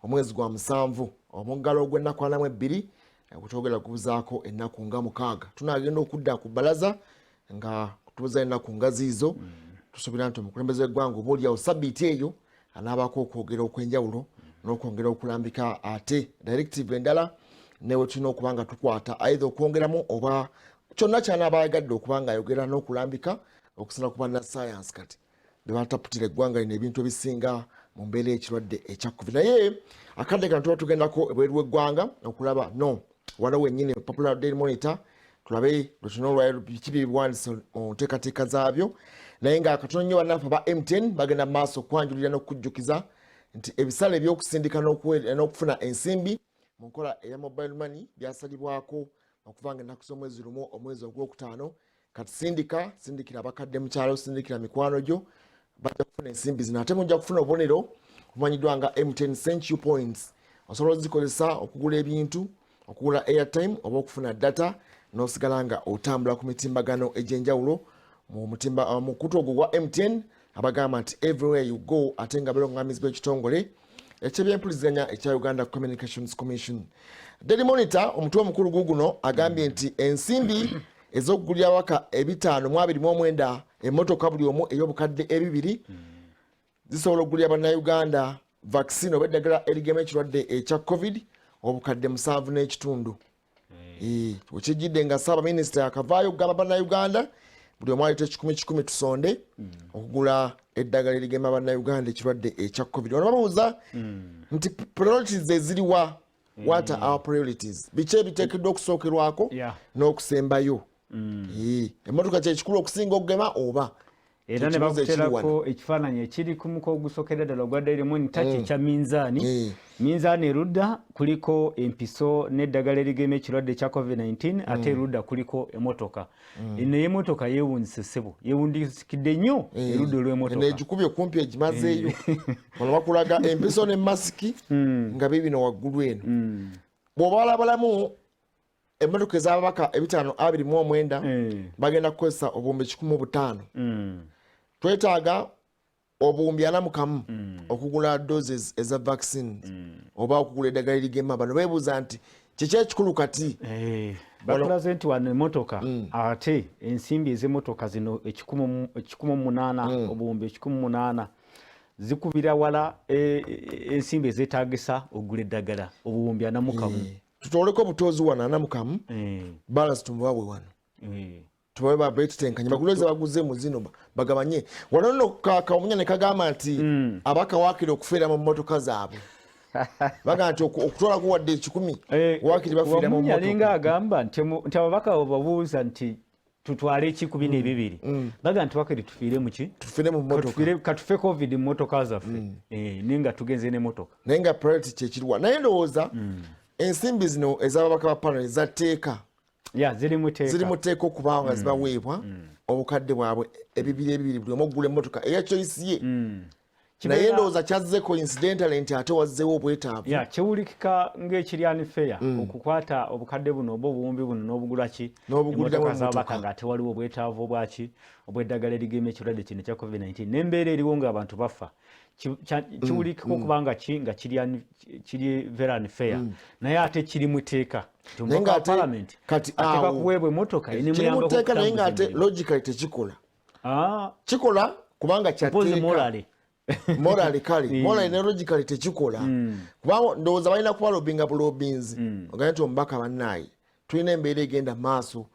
Omwezi gwa musanvu, omuggalo ogw'ennaku 42 gutwogera gubuzaako ennaku nga 6. Tunagenda okudda ku bbalaza nga tubuza ennaku nga ziizo. Tusuubira nti omukulembeze w'eggwanga oba oliawo sabiiti eyo anaabaako okwogera okw'enjawulo n'okwongera okulambika ate directive endala, newe tulina okuba nga tukwata either okwongeramu oba kyonna kyanaaba ayagadde okuba nga ayogera n'okulambika okusinga ku bannasayansi kati bebataputira eggwanga lino ebintu ebisinga mu mbeera ekirwadde ekya COVID. Naye akadde kano tuba tugendako ebweru w'eggwanga okulaba no wano wennyini Popular Daily Monitor, tulabe lwetulina olwaliro biki byebiwandiise mu nteekateeka zaabyo. Naye nga katono nnyo, bannaffe aba MTN bagenda mu maaso okwanjulira n'okujjukiza nti ebisale ebyokusindika n'okufuna ensimbi mu nkola eya mobile money byasalibwako okuva nga ennaku z'omwezi 1 omwezi ogwokutaano. Kati sindika, sindikira abakadde mu kyalo, sindikira mikwano gyo, bajja kufuna ensimbi zino. Ate mujja kufuna obubonero obumanyiddwa nga MTN Sent You Points. Osobola ozikozesa okugula ebintu, okugula airtime oba okufuna data, n'osigala nga otambula ku mitimbagano egy'enjawulo mu mutimba mukutu ogwo gwa MTN, abagamba nti "Everywhere you go", ate nga balongamizibwa ekitongole eky'ebyempuliziganya ekya Uganda Communications Commission. Daily Monitor, omutwe omukulu guguno agambye nti ensimbi ez'okugulira waka 529 emmotoka buli omu ey'obukadde 2 zisobola okugulira Bannayuganda vaccine oba eddagala erigema ekirwadde ekya COVID obukadde 7.5. Wekijjidde nga Ssaabaminisita yakavaayo okugamba Bannayuganda buli omu aleeta ekikumi kikumi tusonde okugula eddagala erigema Bannayuganda ekirwadde ekya COVID. Wano babuuza nti priorities eziriwa? What are our priorities? Biki ebiteekeddwa okusookerwako n'okusembayo? Emmotoka kyekikulu okusinga okugema oba Era ne bakuterako ekifaananyi ekiri ku muko ogusokera ddala ogwa Daily Monitor, kyekya minzaani. Minzaani erudda kuliko empiso n'eddagala erigema ekirwadde ekya COVID-19, ate erudda kuliko emotoka. Naye emotoka yeewunzise, ssebo, yeewundisikidde nnyo erudda olw'emotoka. Negikubye okumpi egimazeeyo. Wano bakulaga empiso ne masiki nga bibino waggulu eno. Bw'oba walabalamu emmotoka ez'ababaka 529, bagenda kukozesa obuwumbi 105. Twetaaga obuwumbi 41 okugula doses eza vaccines oba okugula eddagala erigema. Bano beebuuza nti kiki ekikulu kati? Bakulaze nti wano emotoka, ate ensimbi ez'emotoka zino 108, obuwumbi 108, zikubira wala ensimbi ezeetagisa okugula eddagala obuwumbi 41. Tutoleko obutozi wano 41, balance tumubawe wano. Tubawe babetutenkanye baguleze baguze mu zino bagabanye. Wano nno kawumunya ne kagamba nti abaka waakiri okufiira mu mmotoka zaabwe. Bagamba nti okutwalako wadde 100, waakiri bafiira mu Wamunya alinga mmotoka. Agamba nti ababaka babuuza nti tutwale eki ku bino ebibiri, baga nti wakiri tufiire muki? Tufiire mu mmotoka. Katufe COVID mu mmotoka zaffe. Naye nga tugenze n'emmotoka. Naye nga priority kyekiriwa? Naye ndowooza ensimbi zino ez'ababaka ba parliament ezatteeka Ya, ziri mu tteeka. Ziri mu tteeka okubaawo nga zibaweebwa obukadde bwabwe ebibiri ebibiri buli omu okugula emmotoka eya choice ye. Naye ndowooza kyazze coincidentally nti ate wazzeewo obwetaavu. Ya, kiwulikika ng'ekiri unfair okukwata obukadde buno oba obuwumbi buno n'obugula ki? N'obuguliramu Emmotoka z'ababaka, emmotoka. nga tewaliwo obwetaavu bwaki obw'eddagala erigema ekirwadde kino ekya COVID-19 n'embeera eriwo ng'abantu bafa. Kiwulikika okuba nga ki nga kiri very unfair, naye ate kiri mu tteeka nti Naye omubaka nga wa ate parliament kati ateekwa awo kuweebwa emmotoka kiri mu enemuyambako tteeka, naye nga ate okutambuza emirimu. logically tekikola. Ah, Kikola kubanga mpozi kyatteeka. Morally. Morally kale, morally ne logically tekikola, kubanga ndowooza balina kuba lobbyinga bulobbyinzi ogambe nti omubaka, bannaaye, tulina embeera egenda maaso,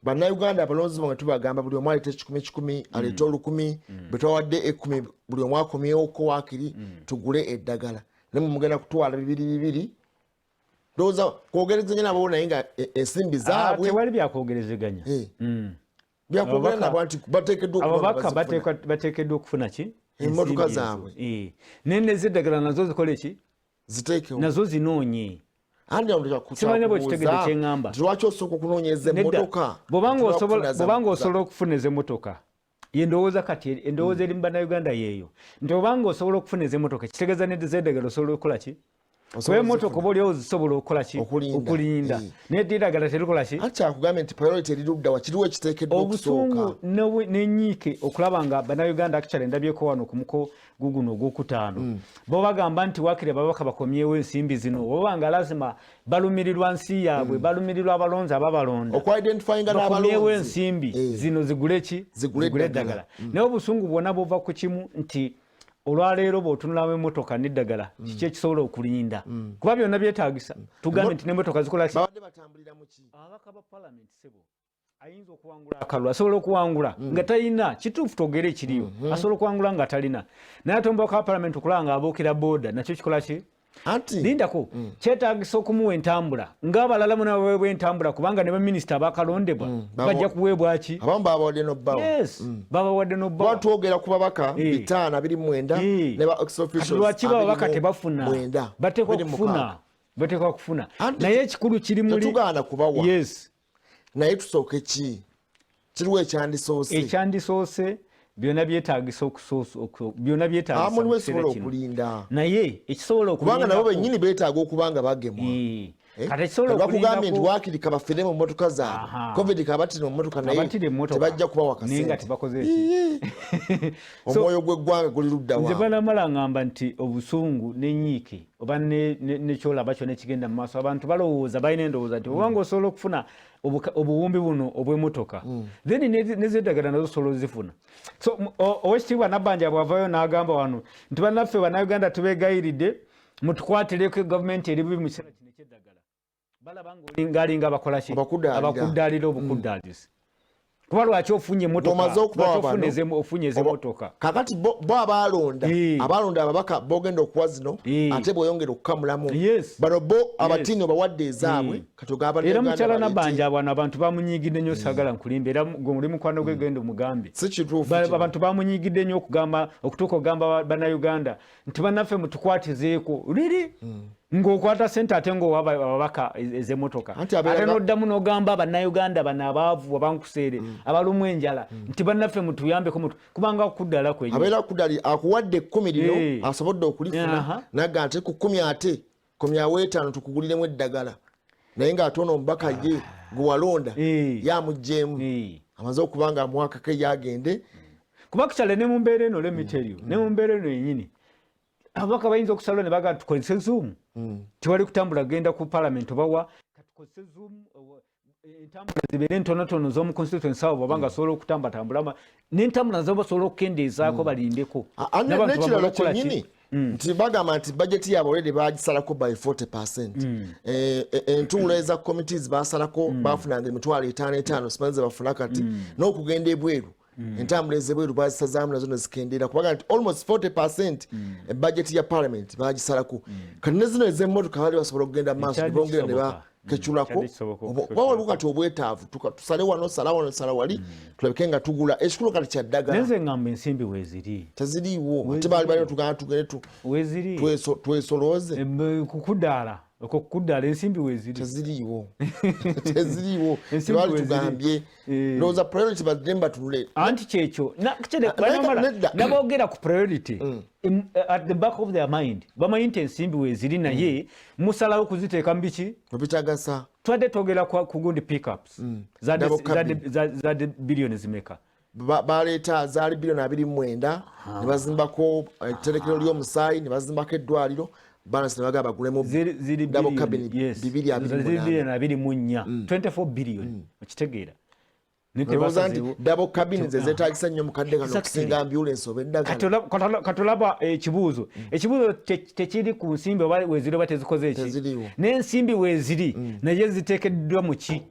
Bannayuganda abalonzi bange tubagamba buli omu aleeta ekikumi kikumi, aleete 1000, bwe twawadde 10, buli omu akomyewoko waakiri tugule eddagala, naye mwe mugenda kutwala bibiri bibiri. Ndowooza kwogerezeganya nabo, naye nga ensimbi Ah, zaabwe. Tewali byakwogerezeganya. Byakwogera Ababaka- nabo nti bateekeddwa okuba nga Ababaka bazifuna. bateekeddwa okufuna ki? Emmotoka Ensimbi ezo. zaabwe. Naye nez'eddagala nazo zikole ki? Ziteekewo. Nazo zinoonye. Andi awo Simanyi bwe kitegedde kye ŋŋamba. Nti lwaki osooka okunoonyeza Nedda. emmotoka? Bw'obanga osobola okufuna ez'emmotoka, ye ndowooza kati endowooza eri mu Bannayuganda yeeyo nti obanga osobola okufuna ez'emmotoka, kitegeeza nez'eddagala osobola okukola ki? Kuba emmotoka oba oliwo zisobola okukola ki? Okulinda. Naye eddagala terikola ki? Anti akugambye nti priority eri ludda wa, kiriwo ekiteekeddwa okusooka. Obusungu n'ennyiike okulaba nga Bannayuganda actually ndabyeko wano ku muko guguno ogwokutaano. Bo bagamba nti waakiri ababaka bakomyewo ensimbi zino, oba nga lazima balumirirwa nsi yaabwe, balumirirwa abalonzi ababalonda. Okwidentifyinga Bakomyewo n'abalonzi. ensimbi zino zigule ki? Zigule Zigule eddagala. eddagala. Naye obusungu bwonna buva ku kimu nti olwaleero bw'otunulamu emmotoka n'eddagala, kiki ekisobola okulinda? Kuba byonna byetaagisa. Tugambe nti n'emmotoka zikola ki? Babadde batambulira mu ki? Ababaka ba palamenti, ssebo, ayinza okuwangula akalulu, asobola okuwangula nga talina kituufu, twogere ekiriyo, asobola okuwangula nga talina, naye ate omubaka wa palamenti okulaba nga abuukira booda nakyo kikola ki? Anti lindako, kyetaagisa okumuwa entambula ng'abalala muna baweebwa entambula, kubanga ne baminisita abakalondebwa bajja kuweebwa ki? Abamu babawadde nobbawa. Yes, babawadde nobbawa. Twogera ku babaka 529 ne ba ex officials Lwaki bababaka tebafuna? 29. Bateekwa 26. kufuna, bateekwa kufuna. Anti Naye ekikulu kiri muli tetugaana kubawa. Naye tusooke ki? Kiriwo ekyandisoose? Ekyandisoose, byonna byetaagisa okusoosa, byonna byetaagisa Mulimu mu kiseera ekisobola kino. okulinda. Naye ekisobola Kubanga nabo okulindako bennyini beetaaga okuba nga bagemwa. Eh? Kati ekisobola Kati bakugambye nti okulindako waakiri kabafere mu mmotoka zaabwe, COVID kabatire mu mmotoka, naye Abatire emmotoka. tebajja kubawa Naye nga kasente. tebakoze eki? So, Omwoyo gw'eggwanga guli ludda nze wa? banamala ngamba nti obusungu n'enyiike oba nekyolaba kyonna ekigenda mu maaso, abantu balowooza, balina endowooza nti obanga osobola okufuna obuwumbi buno obw'emmotoka, then nezeddagala nazo osobola ozifuna. So Owekitiibwa Nabbanja bw'avaayo n'agamba wano nti bannaffe Bannayuganda tubeegayiridde mutukwatireko, gavumenti eri bubi mu kiseera kino ekyeddagala, balaba ng'alinga abakola ki? Abakuddaalira. Abakuddaalira obukuddaalisi. Kuba lwaki ofunye emmotoka? Ng'omaze okubawa Lwaki bano, ofunye ez'emmotoka? Kakati bo abalonda, abalonda ababaka bogenda okuwa zino, ate bw'oyongera okukamulamu bano bo abatini obawadde ezaabwe, kati ogamba Era Bannayuganda mukyala baleete. Nabbanja wano abantu bamunyigidde nnyo, saagala nkulimba, era gwe oli mukwano gwe, genda omugambe. Si kituufu kino. Abantu bamunyigidde nnyo okugamba, okutuuka okugamba Bannayuganda nti bannaffe mutukwatizeeko riri, ng'okwata sente ate ng'owa ababaka ez'emmotoka, Anti abeera ate n'oddamu n'ogamba Bannayuganda bano abaavu, abankuseere, abalumwa enjala nti bannaffe mutuyambeko, kubanga okuddala kwennyini. Abeera kuddali akuwadde 10 lino, asobodde okulifuna, nagga nti ku 10 ate komyawo 5 tukuguliremu eddagala, naye ng'ate ono omubaka ye gwe walonda ye amuggyeemu, amaze okuba nga amuwakako eyagende. Kuba kukyale ne mu mbeera eno, let me tell you, ne mu mbeera eno yennyini ababaka bayinza okusalawo ne bagamba tukozese Zoom, tewali kutambula genda ku parliament obawa, katukozese Zoom, entambula zibeere ntonotono z'omu constituency abo baba nga asobola okutambatambula n'entambula nazo basobola okukendeezaako, balindeko. N'abantu N'ekirala bamale okukola ki? kyennyini nti bagamba nti budget yaabwe already bagisalako by 40%. Entuula eza committees basalako, bafunanga 5,000 5, simanyi ze bafuna kati, n'okugenda ebweru, entambula ezebweru bazisazaamu nazo nezikendeera, kubaga nti almost 40% budget ya parliament bagisalako. Kati ne zino ez'emmotoka baali basobola okugenda mu maaso Ekyali nebongera ne kisoboka. bakeculako. Kyali kisoboka Kuba waliwo kati obwetaavu, tusale wano, sala wano, sala wali, tulabike nga tugula. Ekikulu kati kya ddagala. Nenze ngamba ensimbi weeziri. Teziriiwo, ate baali balina tugamba tugende Weeziri. Twesolooze. Kukudaala okwo, kukudaala ensimbi weeziri. Teziriiwo, teziriiwo. Ensimbi Tebaali weeziri. tugambye. Ndowooza priority bazire batunule. Anti kyekyo Nedda. Naboogera ku priority, at the back of their mind bamanyi nti ensimbi weeziri, naye musalawo kuziteeka mu biki? Mubitagasa. Twadde twogera ku gundi pickups. Double cabin. Zadde biliyoni zimeka? Baleeta zaali biliyoni 29, ne bazimbako etterekero ly'omusaayi, ne bazimbako eddwaliro, balance ne bagamba bagulemu Ziri double cabin yes. 228. Ziri biliyoni 24, 24 billion, okitegeera? Naye Olowooza nti tebasazeewo. double cabin ze zeetagisa nnyo mu kadde kano okusinga ambulance oba eddagala? Katolaba ekibuuzo tekiri ku nsimbi oba weeziri oba tezikoze eki. Teziriiwo. N'ensimbi weeziri, naye ziteekeddwa mu ki?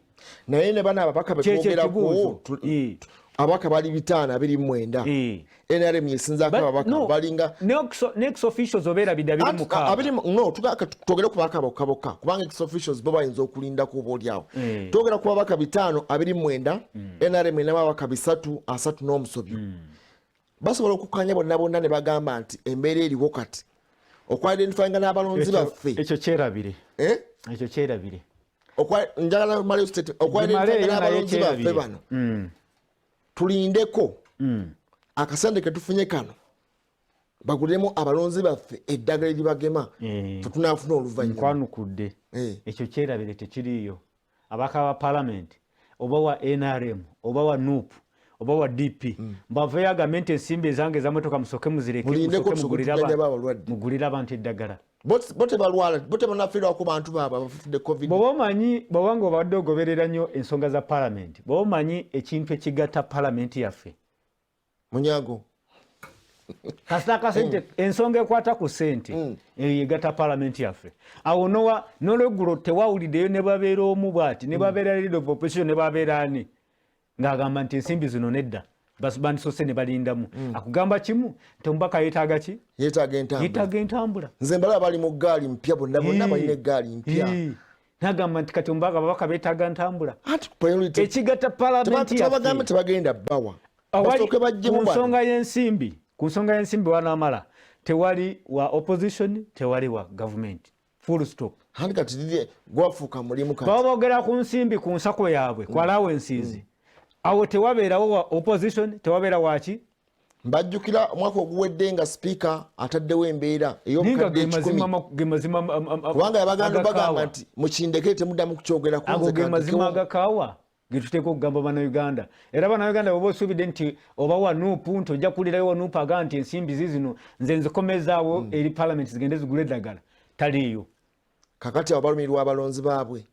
Naye ne bano ababaka Kyekyo betwogerako, ekibuuzo. Ababaka bali 529. NRM yesinzaako ababaka balinga Ne ex officials obeerabidde abiri mukaaga. No, twogere ku babaka bokka bokka, kubanga ex officials bo bayinza okulindako oba oliawo. Twogera ku babaka 529, NRM erinamu ababaka 330 n'omusobyo. Basobola okukkanya bonna bonna ne bagamba nti embeera eriwo kati okwidentifyinga n'abalonzi baffe. Ekyo kyerabire. Eh? Ekyo kyerabire. Njagala malayo statement. Okwidentifyinga Gimaleeyo, naye n'abalonzi baffe kyerabire. bano, tulindeko akasente ketufunye kano. Baguliremu abalonzi baffe eddagala eribagema, Eh. fe tunaafuna oluvannyuma. Nkwanukudde. Ekyo kyerabire, tekiriiyo. Abaka ba palamenti, oba wa NRM oba wa NUP oba wa DP, baveeyo agambe nti ensimbi ezange ezamotoka musooke muzireke, Mulindeko, musooke tusooke tujjanjabe abalwadde. Mugulire abantu eddagala. Bo tebalwala, bo tebanafiirwako bantu baabwe abafudde COVID. Bw'oba omanyi, bw'oba nga obadde ogoberera nnyo ensonga za palamenti, bw'oba omanyi ekintu ekigatta palamenti yaffe, Munyago. Kasita akasente, ensonga ekwata ku ssente eyo yegatta palamenti yaffe. Awo nowa nolweggulo tewawuliddeyo ne babeera omu bw'ati, ne babeera leader of opposition, ne babeera ani ng'agamba nti ensimbi zino nedda, bandisose ne balindamu. Akugamba kimu nti omubaka yeetaaga ki? Yeetaaga entambula. Yeetaaga entambula. Nze mbalaba bali mu ggaali mpya, bonna bonna balina eggaali mpya. Nagamba nti kati omubaka, ababaka beetaaga ntambula. Anti priority Ekigatta palamenti tebagambe yaffe tebagenda bawa, Awali- basooke bajjemu ku bano. nsonga y'ensimbi, ku nsonga y'ensimbi wanaamala, tewali wa opposition, tewali wa government, full stop. Anti kati liri gwafuuka mulimu kati. Baba boogera ku nsimbi ku nsako yaabwe, ku allowances, awo tewabeerawo wa opposition, tewabeera waki. Mbajjukira omwaka oguwedde nga sipiika ataddewo embeera Naye nga ey'obukadde ge 100. mazima ge mazima Kubanga yabagamba agakaawa. bagamba nti mukindekere, temuddamu kukyogerako, Ago nze ge mazima kantekewo. agakaawa getuteeka okugamba Bannayuganda. Era Bannayuganda, bwoba osuubidde nti oba wa NUP nti ojja kuwulirayo wa NUP agamba nti ensimbi zizino nze nzikomezaawo eri palamenti zigende zigule eddagala, taliiyo. Kakati abo balumirwa abalonzi baabwe.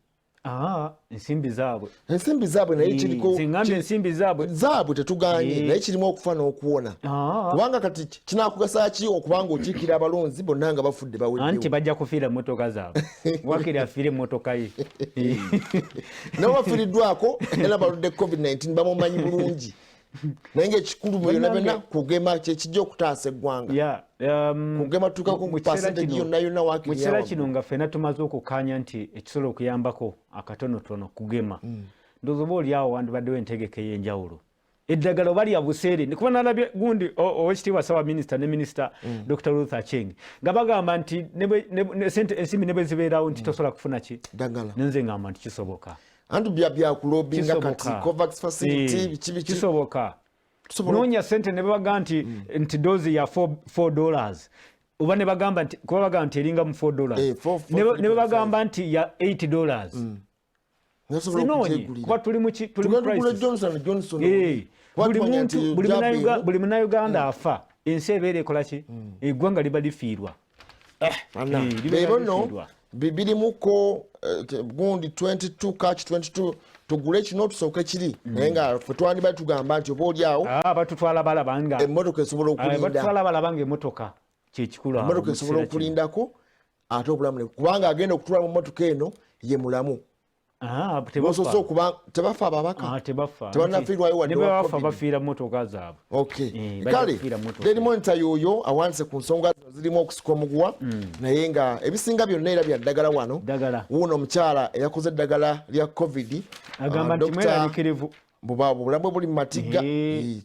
Aa, ensimbi zaabwe. Ensimbi zaabwe, naye kiriko Nze ngambye ensimbi zaabwe. Zaabwe tetuganye, naye kirimu okufa n'okuwona. Kubanga kati kinakugasa ki okubanga okiikira abalonzi bonna nga bafudde, Anti baweddewo? bajja kufiira emmotoka zaabwe, wakiri afiire emmotoka ye. Nabo bafiiriddwako era baludde COVID-19, bamumanyi bulungi, naye ngaekikulu mu byonna byonna kugema kyekijja okutaasa eggwanga. Kugema tuukako Mu ku kiseera percentage yonna yonna mu waakiri kiseera yawaggulu. kino nga ffenna tumaze okukkaanya nti ekisobola okuyambako akatonotono kugema, ndowooza oba oli awo wandibaddewo entegeka ey'enjawulo, eddagala oba lya buseere. Kuba nalabye gundi owekitiibwa ssaabaminisita ne minisita Dr Ruth Acheng nga bagamba nti ensimbi ne bwe zibeerawo nti tosobola kufuna ki? Ddagala. Nenze ngamba nti kisoboka. Anti byakulobinga kati. Kisoboka. COVAX facility, biki biki. Kisoboka. Tusobola Noonya sente ne babaga nti dose ya $4, oba ne bagamba nti, kuba bagamba nti eringa mu $4, 4, ne bagamba nti ya $8. Nasobola Zinoonye okugyegulira. kuba tuli mu Tugenda tugule crisis. Johnson Johnson. Kuba Buli tumanya muntu nti buli jab emu. Buli munnayuganda afa, ensi ebeera ekola ki? Eggwanga liba lifiirwa. Anna, Libeera bebo nno lifiirwa. birimuko gundi 22 catch 22, tugule kino tusooke kiri, naye nga ffe twandibadde tugamba nti oba oli awo Ah, batutwala balaba nga emmotoka esobola okulinda. Batutwala balaba nga emmotoka kyekikulu awo Emmotoka mu esobola kiseera kino. okulindako ate obulamu kubanga agenda okutula mu mmotoka eno ye mulamu. Ah, tebafa. Bosoose okuba tebafa ababaka. Ah, tebafa. Tebannafiirwayo wadde Ne wa bwe bafa, COVID. bafiira mmotoka zaabwe. Bajja Kale kufiira mmotoka. Daily Monitor yoyo awandiise ku nsonga zino zirimu okusika omuguwa, naye nga ebisinga byonna era bya ddagala wano. Ddagala. Wuuno omukyala eyakoze eddagala lya COVID, Agamba nti Dr. mweraliikirivu. Buba obulamu bwe buli mu matigga.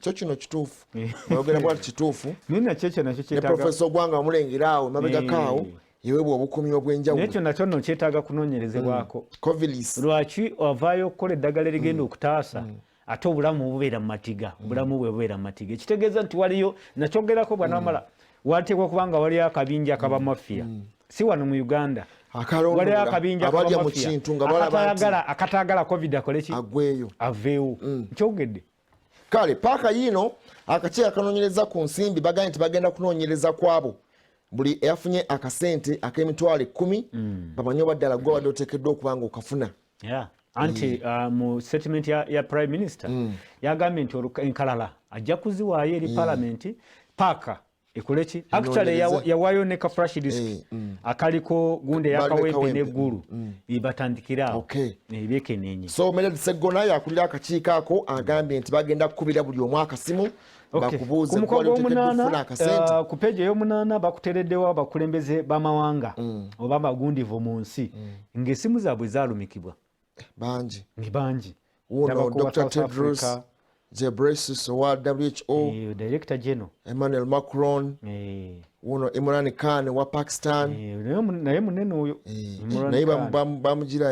Kyo kino kituufu, oyogera bwati kituufu. Naye nakyo ekyo nakyo Ne kyetaaga Profesa Ogwanga wamulengera awo emabegako awo, yeweebwa obukuumi obw'enjawulo. Nekyo nakyo nno kyetaaga kunoonyerezebwako. Covilis. Lwaki ovaayo okukola eddagala erigenda okutaasa, ate obulamu bubeera mu matiga? Obulamu bwe bubeera mu matiga, ekitegeeza nti waliyo nakyogerako bwanamala wateekwa okuba nga waliyo akabinja akabamafiya, si wano mu Uganda. Akalondoola, Waliyo akabinja abalya mu akabamafiya kintu nga balaba nti akataagala COVID akole ki? Agweyo. Aveewo. Nkyogedde. Kale paaka yiino akakiiko akanoonyereza ku nsimbi bagambye nti bagenda kunoonyereza ku abo buli eyafunye akasente ak'emitwalo 10, bamanye oba ddala gwe wadde oteekeddwa okuba nga okafuna. Yeah. Anti mu statement ya prime minister yagambye nti enkalala ajja kuziwaayo eri parliament paaka ekole ki? Actually yawaayo ne ka flash disk akaliko gundi Bali ne eyakawempe Kawempe. n'eggulu, batandikire awo bekeneenye. So Medard Seggona yakulira akakiiko ako, agambye nti bagenda kukubira buli omu akasimu bakubuuze Ku muko gwali oteekeddwa gw'omunaana, okufuna akasente. Ku peji ey'omunaana bakutereddewo abakulembeze b'amawanga oba abagundivu mu nsi ng'essimu zaabwe zaalumikibwa. Bangi. Ni bangi. Wuno Ndabako wa Dr. South Tedros Africa. Ghebreyesus owa WHO, Director General. Emmanuel Macron, wuno Imran Khan wa Pakistan. Naye munene oyo. Imran Naye Khan. bamugira,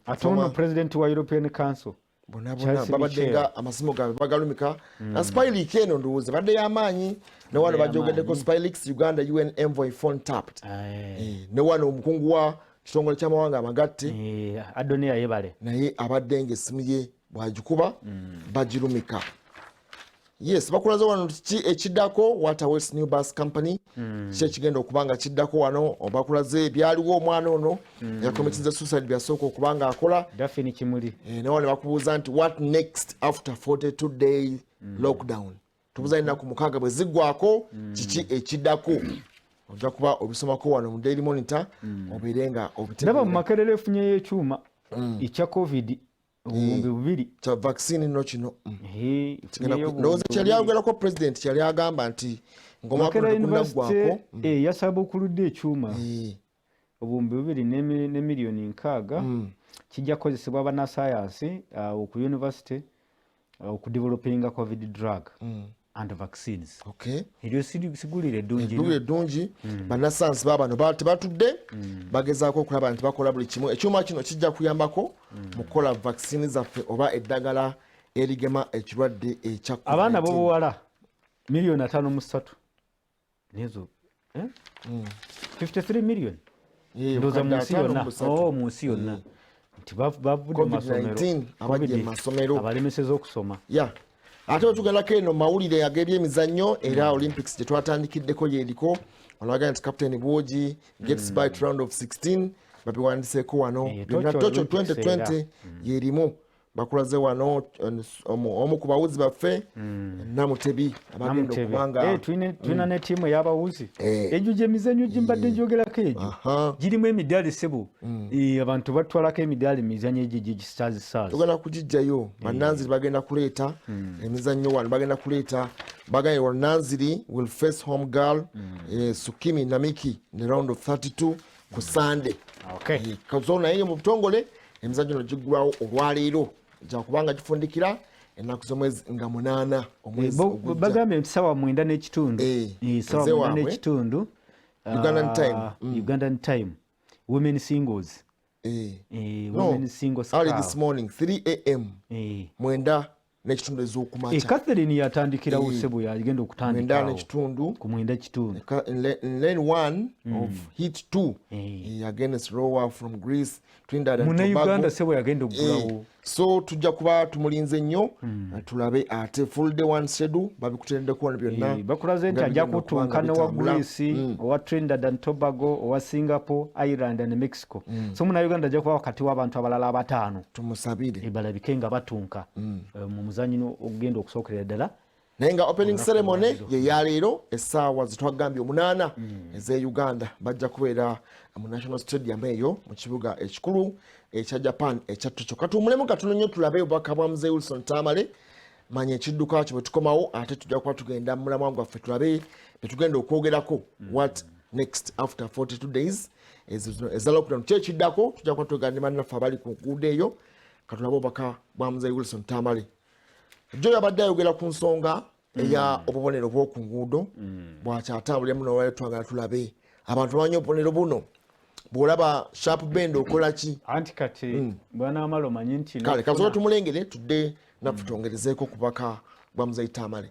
Ate ono president wa European Council. Bona bona babadde nga amasimu gaabwe bagalumika. Na Spyleak eno ndowooza badde y'amaanyi, ne wano bajogeddeko Spyleaks, Uganda UN envoy phone tapped. Ne wano omukungu wa kitongole ky'amawanga amagatte Adonia Yebale naye abadde nga essimu ye bwagikuba bagirumika. Yes, bakulaze wano ki ekiddako, what awaits new bus company, ki ekigenda okuba nga kiddako. Wano bakulaze byaliwo omwana ono yacommittinze suicide, byasooka okuba nga akola. Daphne Kimuli. Ne wano bakubuuza nti what next after 42 day lockdown? Tubuuza ennaku 6 bwe ziggwako, kiki ekiddako? Ojja kuba obisomako wano mu Daily Monitor, obeere nga Ndaba mu obitegeera. Makerere efunyeyo ekyuma ekya COVID 2000. Kya vaccine nno kino. Efunyeyo Ndowooza 2000. kyali ayogerako president, kyali agamba nti ng'omwaka Makerere guno University tegunnaggwako. Yasabuukuludde ekyuma 2000 ne miliyoni 60, kijja kukozesebwa bannasayansi ku university okudevelopinga COVID drug and vaccines. Eryo sigulire eddungi. Eddulire eddungi. Bannasayansi baabano tebatudde, bagezaako okulaba nti bakola buli kimu. Ekyuma kino kijja kuyambako mu kukola vaccine zaffe oba eddagala erigema ekirwadde ekya Abaana COVID-19. b'obuwala miliyoni 53 nezo, eh? 53 million. Ndowooza mu obukadde nsi ataano yonna. mu busatu. Oh, mu nsi yonna nti bavudde mu masomero. COVID-19 abajja mu masomero. Abalemeseza okusoma. Ya, ate wetugendako eno mawulire ag'ebyemizannyo, era Olympics gye twatandikiddeko yeriko. Olwaga nti Captain Bwogi gets by to round of 16, babiwandiseeko wano. Byonna Tokyo Tokyo Olympics. 2020 yerimu. Bakulaze wano omu ku bawuzi baffe Namutebi abagenda Namutebi. okubanga Tulina ne ttiimu ey'abawuzi. Egyo gyemizannyo gimbadde njogerako egyo girimu emidaali, sebo. Abantu batwalako emidaali mu mizannyo egyo gyegistars stars. Tugenda kugijjayo. Bannanziri bagenda kuleeta emizannyo wano, bagenda kuleeta, bagambye wano Nanziri will face home girl Tsukimi Namiki in the round of 32 ku Sunday. So naye mu butongole emizannyo gino giggulwawo olwaleero, gyakubanga gifundikira ennaku z'omwezi nga 8 omwezi ogujja. Bagambye nti sawa 9:30. Sawa 9 ezewaabwe. n'ekitundu. Ugandan time. Ugandan time, women singles. No, Women singles early car. this morning, 3 a.m., 9:30 ez'okumakya. Catherine yatandikirawo, sebo, yagenda 9 okutandikawo n'ekitundu. Ku 9:15. In lane one of heat two, against Rowa from Greece, Trinidad and Munnayuganda Tobago. sebo yagenda okugulawo. So tujja kuba tumulinze nnyo, tulabe ate full day one schedule babikutereddeko wano byonna. Bakulaze nti nga ajja bigenda okuba nga kutunka nowa bitambula. Greece, owa Trinidad and Tobago, owa Singapore, Ireland and Mexico. So munnayuganda ajja kuba wakati w'abantu abalala abataano. Tumusabire. Balabike nga batunka mu muzannyo ogugenda okusookerera ddala. Naye nga opening ceremony ye yaleero essaawa zetwagambye 8 ez'e Uganda, bajja kubeera mu National Stadium eyo mu kibuga ekikulu ekya Japan ekya Tokyo. Katuwumulemu katono nnyo, tulabe obubaka bwa Mzee Wilson Tamale manya ekidduka kyo. Bwe tukomawo ate tujja kuba tugenda mu mulamwa gwaffe, tulabe byetugenda okwogerako, what next after 42 days ezo eza lockdown, ki ekiddako? Tujja kuba twegana ne bannaffe abali ku nguudo eyo. Katulabe obubaka bwa Mzee Wilson Tamale. Jo yabadde ayogera ku nsonga eya obubonero bw'oku nguudo bwakyatambuliramu. Nolwaliro twagala tulabe abantu bamanyi obubonero buno. Bw'olaba sharp bend okola ki? Anti kati bwanaamala omanyi nti Kale kasobola tumulengere, tudde naffe twongerezeeko ku bubaka bwa Muzeyi Tamale.